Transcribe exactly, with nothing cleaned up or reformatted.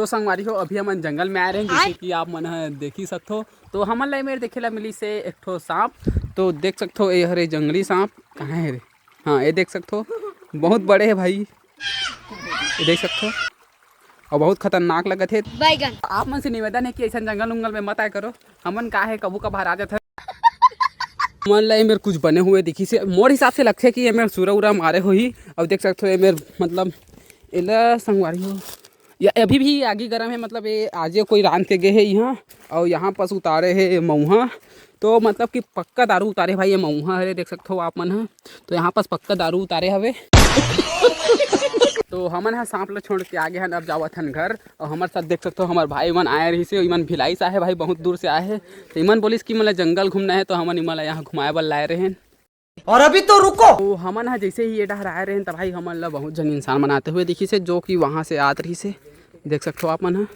तो संगवारी हो, अभी हमन जंगल में आए रहेन, जैसे कि आप मन ह देख ही सकथो। तो हमन ला एमेर देखे ला मिलिस हे एक ठो सांप। तो देख सकथो, ये हरे जंगली सांप। कहाँ हे रे? हाँ, ये देख सकथो, बहुत बड़े हे भाई, ये देख सकथो, और बहुत खतरनाक लगत हे। बैगन। आप मन से निवेदन हे कि ऐसन जंगल उंगल में मत आए करो। हमन का हे, कभू कभार आ जाथन। हमन ला एमेर कुछ बने हुए दिखिस हे, मोर हिसाब से लगथे कि एमेर सुरा उरा मारे होही। अब देख सकथो, एमेर मतलब एला संगवारी हो, या अभी भी आगी गरम हे, मतलब ये आजे कोई रांध के गे हे इहाँ, और यहाँ पास उतारे हे मऊहा। तो मतलब कि पक्का दारू उतारे भाई, ये मऊहा हरे, देख सकथो आप मन ह। तो यहाँ पास पक्का दारू उतारे हवे। तो हमन ह सांप ल छोड़ के आगे हन, अब जावत हन घर। और हमर साथ देख सकथो, हमर भाई मन आए रहिस हे, इमन भिलाई से आए हे भाई, बहुत दूर से आए हे। तो इमन बोलिस कि मोला जंगल घूमना हे, तो हमन इमन ला यहाँ घुमाए बर लाए रहेन। और अभी तो रुको। तो हमन ह जैसे ही ये डहर आए रहेन, त भाई हमन ला बहुत झन इंसान मन आते हुए दिखिस हे, जो कि वहाँ से आत रहिस हे, देख सकथो आप मन ह।